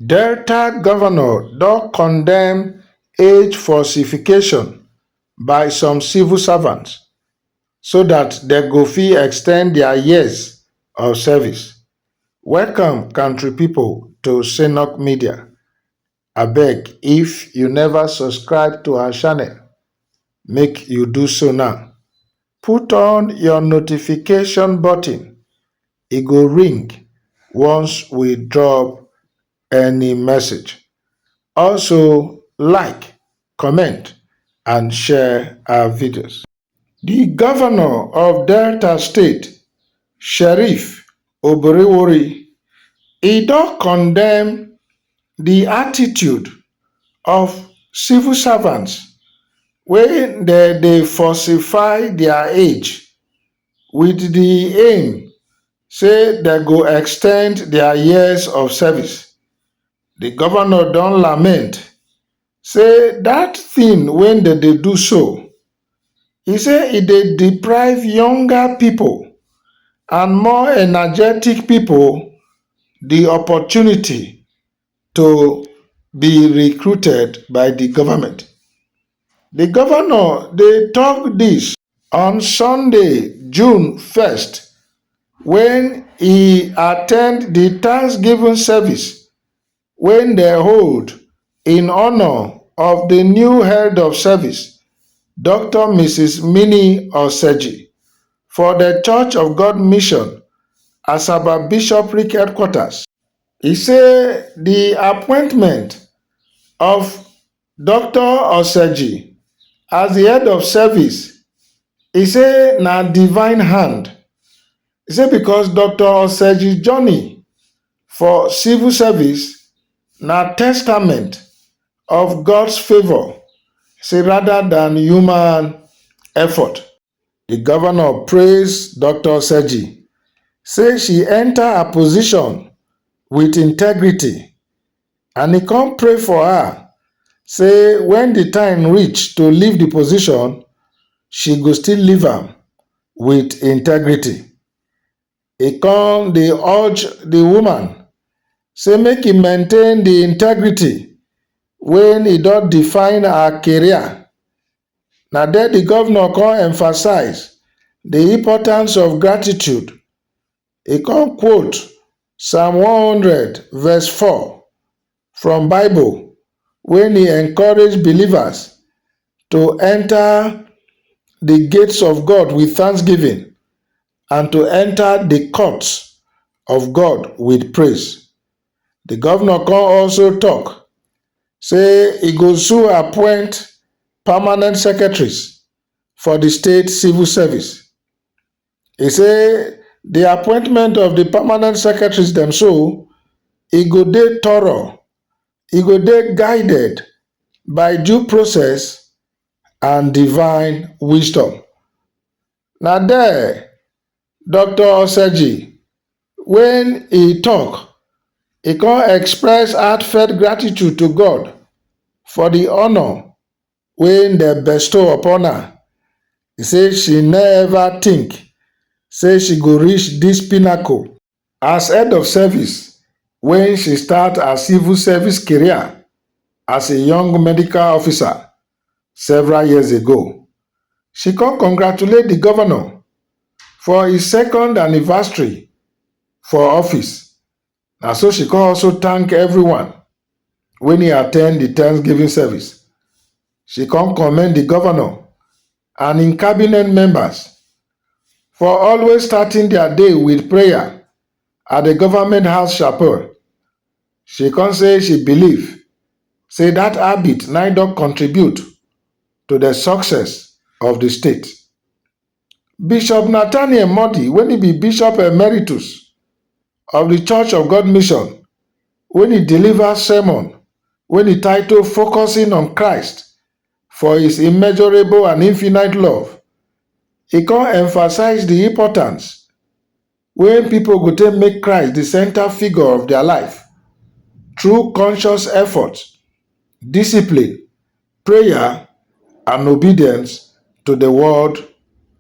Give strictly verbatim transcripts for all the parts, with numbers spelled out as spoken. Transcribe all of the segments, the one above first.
Delta governor don condemn age falsification by some civil servants so that dem go fit extend their years of service. Welcome, country people, to Synok Media. Abeg, if you never subscribe to our channel, make you do so now. Put on your notification button. E go ring once we drop any message. Also, like, comment, and share our videos. The governor of Delta State, Sheriff Oberewori, e don condemn the attitude of civil servants wey dem dey falsify their age with the aim say dem go extend their years of service. The governor don lament say that thing wey dem dey do so, e say e dey deprive younger people and more energetic people the opportunity to be recruited by the government. The governor dey talk this on Sunday, June first, when he attend the Thanksgiving service wey dem hold in honor of the new head of service, Doctor Missus Mini Oseji, for the Church of God Mission, Asaba Bishopric Headquarters. He say the appointment of Doctor Oseji as the head of service, he say na divine hand. He say because Doctor Oseji journey for civil service na testament of God's favor, say rather than human effort. The governor praise Doctor Oseji, say she enter her position with integrity, and he come pray for her, say when the time reach to leave the position, she go still leave am with integrity. He come dey urge the woman, say make he maintain the integrity when he don define her career. Na there the governor come emphasize the importance of gratitude. He come quote Psalm one hundred verse four from Bible, when he encourage believers to enter the gates of God with thanksgiving and to enter the courts of God with praise. The governor come also talk, say he go soon appoint permanent secretaries for the state civil service. He say the appointment of the permanent secretaries dem so, e go dey thorough, e go dey guided by due process and divine wisdom. Na there Doctor Oseji, when he talk, he come express heartfelt gratitude to God for the honor wey dem bestow upon her. He say she never think say she go reach this pinnacle. As head of service, when she start her civil service career as a young medical officer several years ago, she come congratulate the governor for his second anniversary for office. Na so she come also thank everyone when he attend the Thanksgiving service. She come commend the governor and im cabinet members for always starting their day with prayer at the government house chapel. She come say she believe say that habit na don contribute to the success of the state. Bishop Nathaniel Modi, when he be Bishop Emeritus of the Church of God Mission, when he deliver sermon when he title Focusing on Christ for His Immeasurable and Infinite Love, he come emphasize the importance when people go take make Christ the center figure of their life through conscious effort, discipline, prayer, and obedience to the word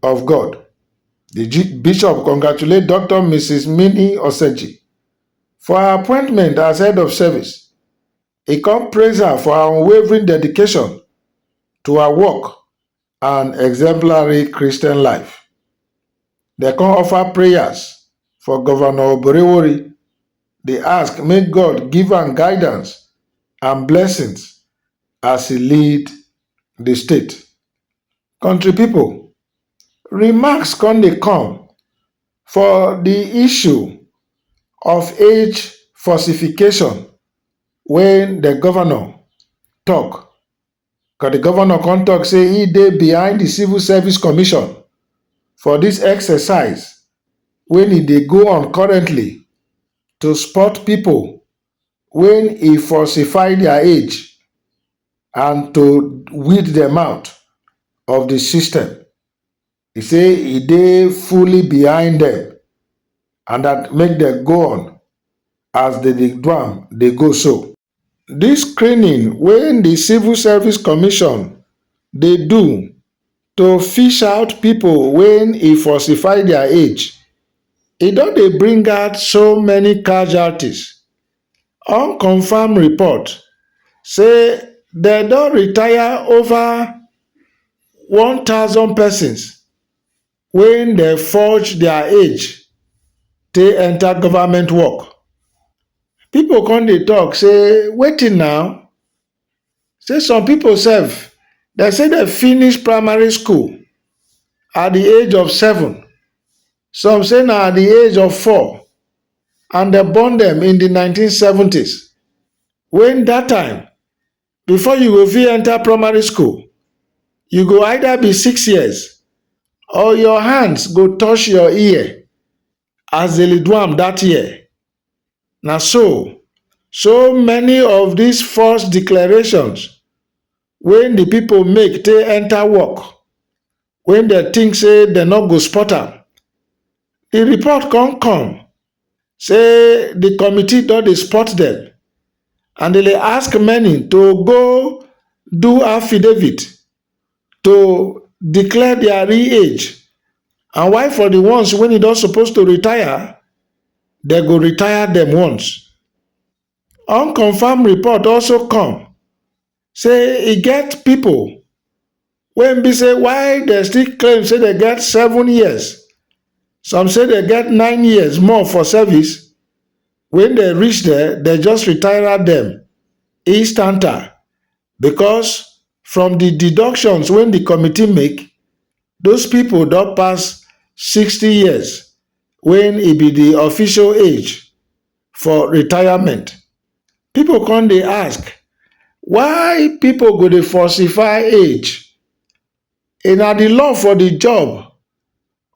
of God. The G- bishop congratulate Doctor Missus Mini Oseji for her appointment as head of service He come praise her for her unwavering dedication to her work and exemplary Christian life. They come offer prayers for Governor Oborewori. They ask make God give am guidance and blessings as he lead the state. Country people, remarks come dey come for the issue of age falsification when the governor talk. Because the governor come talk say he dey behind the Civil Service Commission for this exercise when e dey go on currently to spot people when e falsify their age and to weed them out of the system. He say he dey fully behind them and that make them go on as they dey do am dey go so. This screening wey the Civil Service Commission dey do to fish out people wey e falsify their age, e don dey bring out so many casualties. Unconfirmed report say dem don retire over one thousand persons wey dem forge their age take enter government work. People come dey talk say wetin now? Say some people sef, dem say dem finish primary school at the age of seven. Some say na at the age of four, and dem born dem in the nineteen seventies. When that time, before you go fit enter primary school, you go either be six years or your hands go touch your ear as they dey do am that year. Na so, so many of these false declarations wey the people make take enter work, when dem think say dem no go spot am, the report come come say the committee don dey spot them and they dey ask many to go do affidavit to declare their real age, and why for the ones wey e don suppose to retire, dem go retire them once. Unconfirmed report also come say e get people wey be say why dem still claim say dem get seven years, some say dem get nine years more for service. When dem reach there, dem just retire them instanta, because from the deductions wey the committee make, those people don pass sixty years when e be the official age for retirement. People come dey ask why people go dey falsify age. E na the love for the job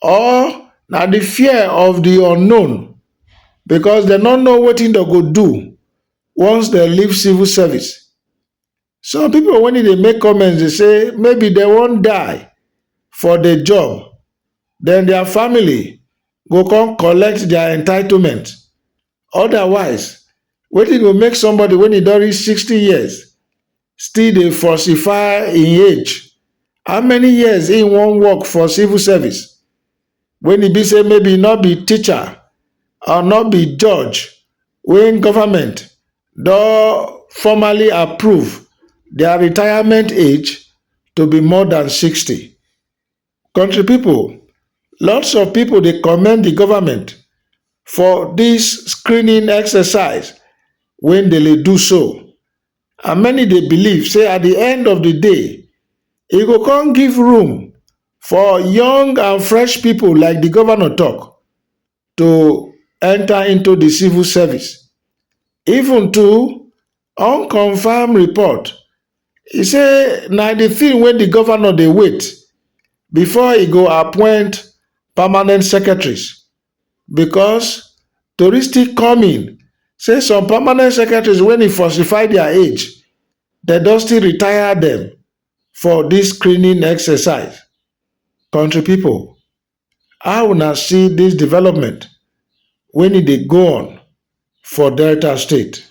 or na the fear of the unknown, because dem no know wetin dem go do once dem leave civil service. Some people wey dey make comments dey say maybe dem wan die for the job, then their family go come collect their entitlement. Otherwise, wetin go make somebody wey e don reach sixty years still dey falsify im age? How many years im wan work for civil service when e be say maybe e no be teacher or no be judge wey government don formally approve their retirement age to be more than sixty? Country people, lots of people dey commend the government for this screening exercise wey dem dey do so, and many dey believe say at the end of the day, e go come give room for young and fresh people, like the governor talk, to enter into the civil service. Even to unconfirmed report, e say na the thing wey the governor dey wait before e go appoint permanent secretaries, because tori still come in say some permanent secretaries wey e falsify their age, dem don still retire them for this screening exercise. Country people, how una see this development wey e dey go on for Delta State?